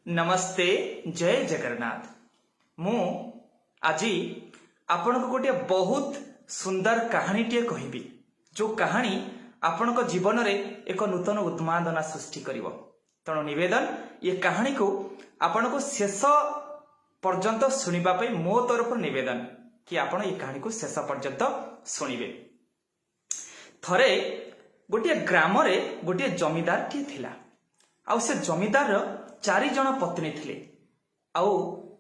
ନମସ୍ତେ, ଜୟ ଜଗନ୍ନାଥ। ମୁଁ ଆଜି ଆପଣଙ୍କୁ ଗୋଟିଏ ବହୁତ ସୁନ୍ଦର କାହାଣୀଟିଏ କହିବି, ଯୋଉ କାହାଣୀ ଆପଣଙ୍କ ଜୀବନରେ ଏକ ନୂତନ ଉନ୍ମାଦନା ସୃଷ୍ଟି କରିବ। ତେଣୁ ନିବେଦନ, ଏ କାହାଣୀକୁ ଆପଣଙ୍କୁ ଶେଷ ପର୍ଯ୍ୟନ୍ତ ଶୁଣିବା ପାଇଁ ମୋ ତରଫରୁ ନିବେଦନ କି ଆପଣ ଏ କାହାଣୀକୁ ଶେଷ ପର୍ଯ୍ୟନ୍ତ ଶୁଣିବେ। ଥରେ ଗୋଟିଏ ଗ୍ରାମରେ ଗୋଟିଏ ଜମିଦାରଟିଏ ଥିଲା ଆଉ ସେ ଜମିଦାରର ଚାରି ଜଣ ପତ୍ନୀ ଥିଲେ। ଆଉ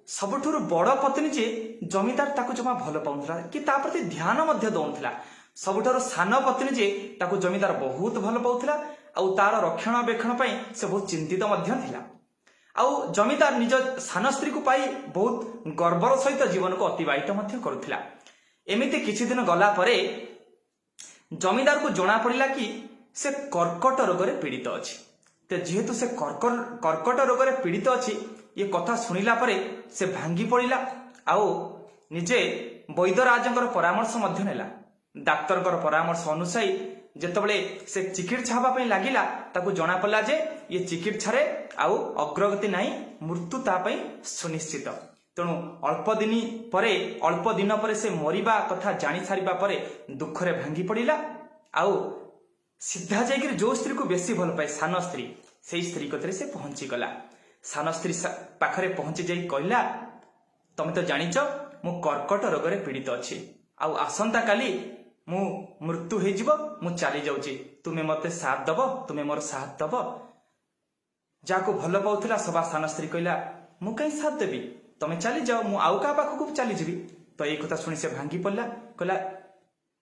ସବୁଠାରୁ ବଡ ପତ୍ନୀ ଯେ ଜମିଦାର ତାକୁ ଜମା ଭଲ ପାଉନଥିଲା କି ତା ପ୍ରତି ଧ୍ୟାନ ମଧ୍ୟ ଦଉନଥିଲା। ସବୁଠାରୁ ସାନ ପତ୍ନୀ ଯେ ତାକୁ ଜମିଦାର ବହୁତ ଭଲ ପାଉଥିଲା ଆଉ ତାର ରକ୍ଷଣାବେକ୍ଷଣ ପାଇଁ ସେ ବହୁତ ଚିନ୍ତିତ ମଧ୍ୟ ଥିଲା। ଆଉ ଜମିଦାର ନିଜ ସାନ ସ୍ତ୍ରୀକୁ ପାଇ ବହୁତ ଗର୍ବର ସହିତ ଜୀବନକୁ ଅତିବାହିତ ମଧ୍ୟ କରୁଥିଲା। ଏମିତି କିଛି ଦିନ ଗଲା ପରେ ଜମିଦାରକୁ ଜଣା ପଡ଼ିଲା କି ସେ କର୍କଟ ରୋଗରେ ପୀଡ଼ିତ ଅଛି। ତ ଯେହେତୁ ସେ କର୍କଟ ରୋଗରେ ପୀଡ଼ିତ ଅଛି, ଏ କଥା ଶୁଣିଲା ପରେ ସେ ଭାଙ୍ଗି ପଡ଼ିଲା ଆଉ ନିଜେ ବୈଦ୍ୟରାଜଙ୍କର ପରାମର୍ଶ ମଧ୍ୟ ନେଲା। ଡାକ୍ତରଙ୍କର ପରାମର୍ଶ ଅନୁଯାୟୀ ଯେତେବେଳେ ସେ ଚିକିତ୍ସା ହେବା ପାଇଁ ଲାଗିଲା, ତାକୁ ଜଣା ପଡ଼ିଲା ଯେ ଇଏ ଚିକିତ୍ସାରେ ଆଉ ଅଗ୍ରଗତି ନାହିଁ, ମୃତ୍ୟୁ ତା ପାଇଁ ସୁନିଶ୍ଚିତ। ତେଣୁ ଅଳ୍ପ ଦିନ ପରେ ସେ ମରିବା କଥା ଜାଣି ସାରିବା ପରେ ଦୁଃଖରେ ଭାଙ୍ଗି ପଡ଼ିଲା ଆଉ ସିଧା ଯାଇକିରି ଯୋଉ ସ୍ତ୍ରୀକୁ ବେଶୀ ଭଲ ପାଏ, ସାନ ସ୍ତ୍ରୀ, ସେଇ ସ୍ତ୍ରୀ କତିରେ ସେ ପହଞ୍ଚିଗଲା। ସାନ ସ୍ତ୍ରୀ ପାଖରେ ପହଞ୍ଚି ଯାଇ କହିଲା, "ତମେ ତ ଜାଣିଛ ମୁଁ କର୍କଟ ରୋଗରେ ପୀଡ଼ିତ ଅଛି ଆଉ ଆସନ୍ତା କାଲି ମୁଁ ମୃତ୍ୟୁ ହେଇଯିବ, ମୁଁ ଚାଲି ଯାଉଛି। ତୁମେ ମତେ ସାଥ ଦବ? ତୁମେ ମୋର ସାଥ ଦବ?" ଯାହାକୁ ଭଲ ପାଉଥିଲା ସବା ସାନ ସ୍ତ୍ରୀ କହିଲା, "ମୁଁ କାହିଁ ସାଥ ଦେବି? ତମେ ଚାଲିଯାଅ, ମୁଁ ଆଉ କାହା ପାଖକୁ ଚାଲିଯିବି।" ତ ଏଇ କଥା ଶୁଣି ସେ ଭାଙ୍ଗି ପଡ଼ିଲା। କହିଲା,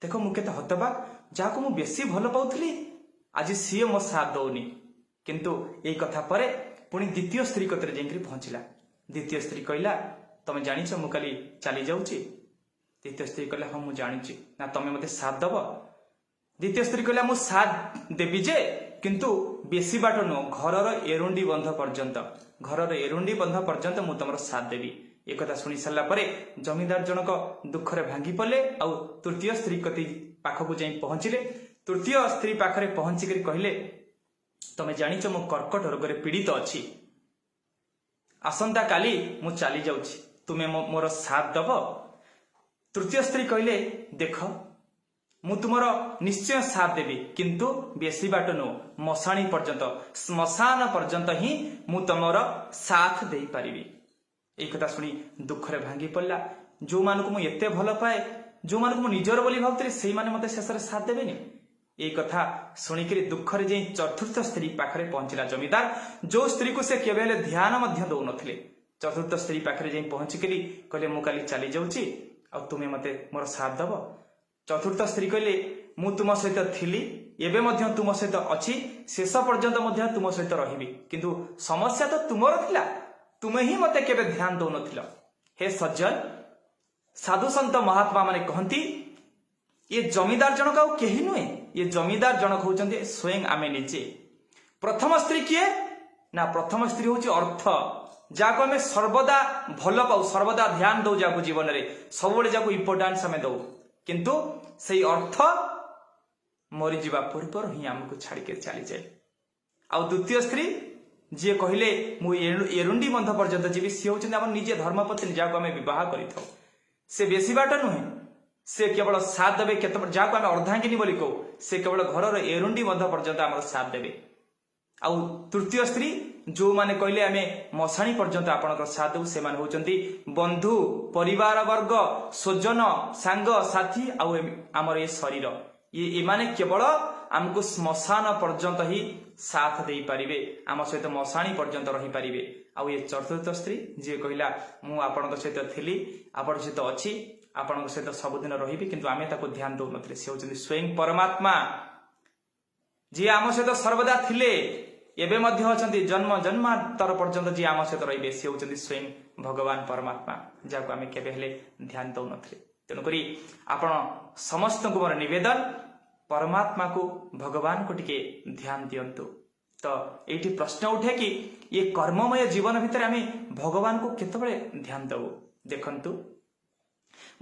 "ଦେଖ, ମୁଁ କେତେ ହତବାକ। ଯାହାକୁ ମୁଁ ବେଶୀ ଭଲ ପାଉଥିଲି, ଆଜି ସିଏ ମୋ ସାଥ ଦଉନି।" କିନ୍ତୁ ଏଇ କଥା ପରେ ପୁଣି ଦ୍ୱିତୀୟ ସ୍ତ୍ରୀ କତିରେ ଯାଇକରି ପହଞ୍ଚିଲା। ଦ୍ୱିତୀୟ ସ୍ତ୍ରୀ କହିଲା, "ତମେ ଜାଣିଛ ମୁଁ କାଲି ଚାଲି ଯାଉଛି?" ଦ୍ୱିତୀୟ ସ୍ତ୍ରୀ କହିଲା, "ହଁ, ମୁଁ ଜାଣିଛି।" "ନା, ତମେ ମତେ ସାଥ ଦବ?" ଦ୍ୱିତୀୟ ସ୍ତ୍ରୀ କହିଲା, "ମୁଁ ସାଥ ଦେବି ଯେ, କିନ୍ତୁ ବେଶୀ ବାଟ ନୁହଁ, ଘରର ଏରୁଣ୍ଡି ବନ୍ଧ ପର୍ଯ୍ୟନ୍ତ। ଘରର ଏରୁଣ୍ଡି ବନ୍ଧ ପର୍ଯ୍ୟନ୍ତ ମୁଁ ତମର ସାଥ ଦେବି।" ଏ କଥା ଶୁଣି ସାରିଲା ପରେ ଜମିଦାର ଜଣକ ଦୁଃଖରେ ଭାଙ୍ଗି ପଡ଼ିଲେ ଆଉ ତୃତୀୟ ସ୍ତ୍ରୀ କତି ପାଖକୁ ଯାଇ ପହଞ୍ଚିଲେ। ତୃତୀୟ ସ୍ତ୍ରୀ ପାଖରେ ପହଞ୍ଚିକରି କହିଲେ, "ତମେ ଜାଣିଛ ମୁଁ କର୍କଟ ରୋଗରେ ପୀଡ଼ିତ ଅଛି, ଆସନ୍ତା କାଲି ମୁଁ ଚାଲି ଯାଉଛି, ତୁମେ ମୋର ସାଥ ଦବ?" ତୃତୀୟ ସ୍ତ୍ରୀ କହିଲେ, "ଦେଖ, ମୁଁ ତୁମର ନିଶ୍ଚୟ ସାଥ ଦେବି, କିନ୍ତୁ ବେଶୀ ବାଟ ନୁହଁ, ମଶାଣି ପର୍ଯ୍ୟନ୍ତ, ଶ୍ମଶାନ ପର୍ଯ୍ୟନ୍ତ ହିଁ ମୁଁ ତମର ସାଥ ଦେଇପାରିବି।" ଏଇ କଥା ଶୁଣି ଦୁଃଖରେ ଭାଙ୍ଗି ପଡ଼ିଲା। ଯୋଉମାନଙ୍କୁ ମୁଁ ଏତେ ଭଲ ପାଏ, ଯୋଉମାନଙ୍କୁ ମୁଁ ନିଜର ବୋଲି ଭାବୁଥିଲି, ସେଇମାନେ ମତେ ଶେଷରେ ସାଥ ଦେବେନି। ଏଇ କଥା ଶୁଣିକିରି ଦୁଃଖରେ ଯାଇ ଚତୁର୍ଥ ସ୍ତ୍ରୀ ପାଖରେ ପହଞ୍ଚିଲା ଜମିଦାର, ଯୋଉ ସ୍ତ୍ରୀକୁ ସେ କେବେ ହେଲେ ଧ୍ୟାନ ମଧ୍ୟ ଦଉନଥିଲେ। ଚତୁର୍ଥ ସ୍ତ୍ରୀ ପାଖରେ ଯାଇ ପହଞ୍ଚିକିରି କହିଲେ, "ମୁଁ କାଲି ଚାଲି ଯାଉଛି ଆଉ ତୁମେ ମତେ ମୋର ସାଥ ଦବ?" ଚତୁର୍ଥ ସ୍ତ୍ରୀ କହିଲେ, "ମୁଁ ତୁମ ସହିତ ଥିଲି, ଏବେ ମଧ୍ୟ ତୁମ ସହିତ ଅଛି, ଶେଷ ପର୍ଯ୍ୟନ୍ତ ମଧ୍ୟ ତୁମ ସହିତ ରହିବି। କିନ୍ତୁ ସମସ୍ୟା ତ ତୁମର ଥିଲା, ତୁମେ ହିଁ ମତେ କେବେ ଧ୍ୟାନ ଦଉନଥିଲ।" ହେ ସଜ୍ଜନ, ସାଧୁ ସନ୍ଥ ମହାତ୍ମା ମାନେ କହନ୍ତି, ଇଏ ଜମିଦାର ଜଣକ ଆଉ କେହି ନୁହେଁ, ଇଏ ଜମିଦାର ଜଣକ ହଉଛନ୍ତି ସ୍ୱୟଂ ଆମେ ନିଜେ। ପ୍ରଥମ ସ୍ତ୍ରୀ କିଏ ନା, ପ୍ରଥମ ସ୍ତ୍ରୀ ହଉଛି ଅର୍ଥ, ଯାହାକୁ ଆମେ ସର୍ବଦା ଭଲ ପାଉ, ସର୍ବଦା ଧ୍ୟାନ ଦଉ, ଯାହାକୁ ଜୀବନରେ ସବୁବେଳେ ଯାହାକୁ ଇମ୍ପୋର୍ଟାନ୍ସ ଆମେ ଦଉ। କିନ୍ତୁ ସେଇ ଅର୍ଥ ମରିଯିବା ପୂର୍ବରୁ ହିଁ ଆମକୁ ଛାଡ଼ିକି ଚାଲିଯାଏ। ଆଉ ଦ୍ୱିତୀୟ ସ୍ତ୍ରୀ ଯିଏ କହିଲେ, "ମୁଁ ଏରୁଣ୍ଡି ବନ୍ଧ ପର୍ଯ୍ୟନ୍ତ ଯିବି", ସିଏ ହଉଛନ୍ତି ଆମର ନିଜେ ଧର୍ମପତ୍ନୀ, ଯାହାକୁ ଆମେ ବିବାହ କରିଥାଉ। ସେ ବେଶୀ ବାଟ ନୁହେଁ, ସେ କେବଳ ସାଥ ଦେବେ କେତେ, ଯାହାକୁ ଆମେ ଅର୍ଦ୍ଧାଙ୍ଗିନୀ ବୋଲି କହୁ, ସେ କେବଳ ଘରର ଏରୁଣ୍ଡି ବନ୍ଧ ପର୍ଯ୍ୟନ୍ତ ଆମର ସାଥ ଦେବେ। ଆଉ ତୃତୀୟ ସ୍ତ୍ରୀ ଯୋଉମାନେ କହିଲେ, "ଆମେ ମଶାଣି ପର୍ଯ୍ୟନ୍ତ ଆପଣଙ୍କର ସାଥ ଦେବୁ", ସେମାନେ ହଉଛନ୍ତି ବନ୍ଧୁ, ପରିବାର ବର୍ଗ, ସ୍ୱଜନ, ସାଙ୍ଗ ସାଥୀ ଆଉ ଆମର ଏ ଶରୀର। ଏମାନେ କେବଳ ଆମକୁ ଶ୍ମଶାନ ପର୍ଯ୍ୟନ୍ତ ହିଁ ସାଥ ଦେଇପାରିବେ, ଆମ ସହିତ ମଶାଣି ପର୍ଯ୍ୟନ୍ତ ରହିପାରିବେ। ଆଉ ଏ ଚତୁର୍ଥ ସ୍ତ୍ରୀ ଯିଏ କହିଲା, "ମୁଁ ଆପଣଙ୍କ ସହିତ ଥିଲି, ଆପଣଙ୍କ ସହିତ ଅଛି, ଆପଣଙ୍କ ସହିତ ସବୁଦିନ ରହିବି", କିନ୍ତୁ ଆମେ ତାକୁ ଧ୍ୟାନ ଦଉନଥିଲେ, ସେ ହଉଛନ୍ତି ସ୍ୱୟଂ ପରମାତ୍ମା, ଯିଏ ଆମ ସହିତ ସର୍ବଦା ଥିଲେ, ଏବେ ମଧ୍ୟ ଅଛନ୍ତି, ଜନ୍ମ ଜନ୍ମାନ୍ତର ପର୍ଯ୍ୟନ୍ତ ଯିଏ ଆମ ସହିତ ରହିବେ, ସେ ହଉଛନ୍ତି ସ୍ୱୟଂ ଭଗବାନ ପରମାତ୍ମା, ଯାହାକୁ ଆମେ କେବେ ହେଲେ ଧ୍ୟାନ ଦଉନଥିଲେ। ତେଣୁକରି ଆପଣ ସମସ୍ତଙ୍କୁ ମୋର ନିବେଦନ, ପରମାତ୍ମାକୁ, ଭଗବାନକୁ ଟିକେ ଧ୍ୟାନ ଦିଅନ୍ତୁ। ତ ଏଇଠି ପ୍ରଶ୍ନ ଉଠେ କି ଇଏ କର୍ମମୟ ଜୀବନ ଭିତରେ ଆମେ ଭଗବାନଙ୍କୁ କେତେବେଳେ ଧ୍ୟାନ ଦେବୁ? ଦେଖନ୍ତୁ,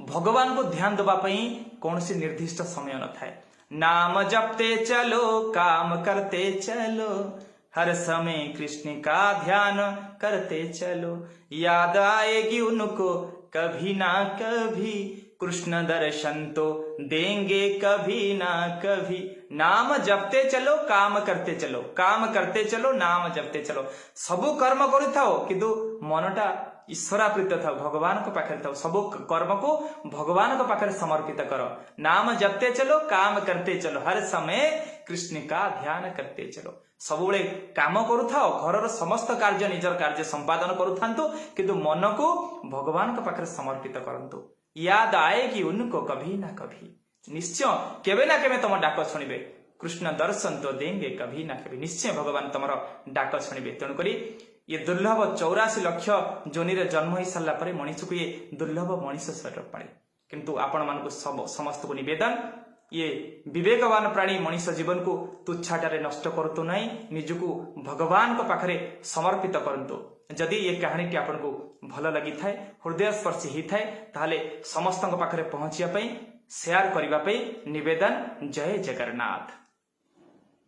ଭଗବାନଙ୍କୁ ଧ୍ୟାନ ଦେବା ପାଇଁ କୌଣସି ନିର୍ଦ୍ଦିଷ୍ଟ ସମୟ ନଥାଏ। नाम जपते चलो, काम करते चलो। हर समय कृष्ण का ध्यान करते चलो, याद आएगी उनको कभी ना कभी, कृष्ण दर्शन तो देंगे कभी ना कभी। नाम जपते चलो, काम करते चलो, काम करते चलो, नाम जपते चलो। ସବୁ କର୍ମ କରୁଥାଅ, କିନ୍ତୁ ମନଟା ଈଶ୍ୱରାର୍ପିତ ଥାଉ, ଭଗବାନଙ୍କ ପାଖରେ ଥାଉ। ସବୁ କର୍ମକୁ ଭଗବାନଙ୍କ ପାଖରେ ସମର୍ପିତ କର। नाम जपते चलो, काम करते चलो, हर समय कृष्ण का ध्यान करते चलो। ସବୁବେଳେ କାମ କରୁଥାଅ, ଘରର ସମସ୍ତ କାର୍ଯ୍ୟ, ନିଜର କାର୍ଯ୍ୟ ସମ୍ପାଦନ କରୁଥାନ୍ତୁ, କିନ୍ତୁ ମନକୁ ଭଗବାନଙ୍କ ପାଖରେ ସମର୍ପିତ କରନ୍ତୁ। याद आएगी उनको कभी ना कभी। ନିଶ୍ଚୟ କେବେ ନା କେବେ ତମ ଡାକ ଶୁଣିବେ। कृष्ण दर्शन तो देंगे कभी ना कभी। ନିଶ୍ଚୟ ଭଗବାନ ତମର ଡାକ ଶୁଣିବେ। ତେଣୁକରି ଇଏ ଦୁର୍ଲଭ 84 ଲକ୍ଷ ଯୋନିରେ ଜନ୍ମ ହେଇ ସାରିଲା ପରେ ମଣିଷକୁ ଇଏ ଦୁର୍ଲଭ ମଣିଷ ଶରୀର ପାଏ। କିନ୍ତୁ ଆପଣମାନଙ୍କୁ ସମସ୍ତଙ୍କୁ ନିବେଦନ, ଇଏ ବିବେକବାନ ପ୍ରାଣୀ ମଣିଷ ଜୀବନକୁ ତୁଚ୍ଛାଟାରେ ନଷ୍ଟ କରନ୍ତୁ ନାହିଁ। ନିଜକୁ ଭଗବାନଙ୍କ ପାଖରେ ସମର୍ପିତ କରନ୍ତୁ। ଯଦି ଏ କାହାଣୀଟି ଆପଣଙ୍କୁ ଭଲ ଲାଗିଥାଏ, ହୃଦୟସ୍ପର୍ଶୀ ହେଇଥାଏ, ତାହେଲେ ସମସ୍ତଙ୍କ ପାଖରେ ପହଞ୍ଚିବା ପାଇଁ ସେୟାର କରିବା ପାଇଁ ନିବେଦନ। ଜୟ ଜଗନ୍ନାଥ।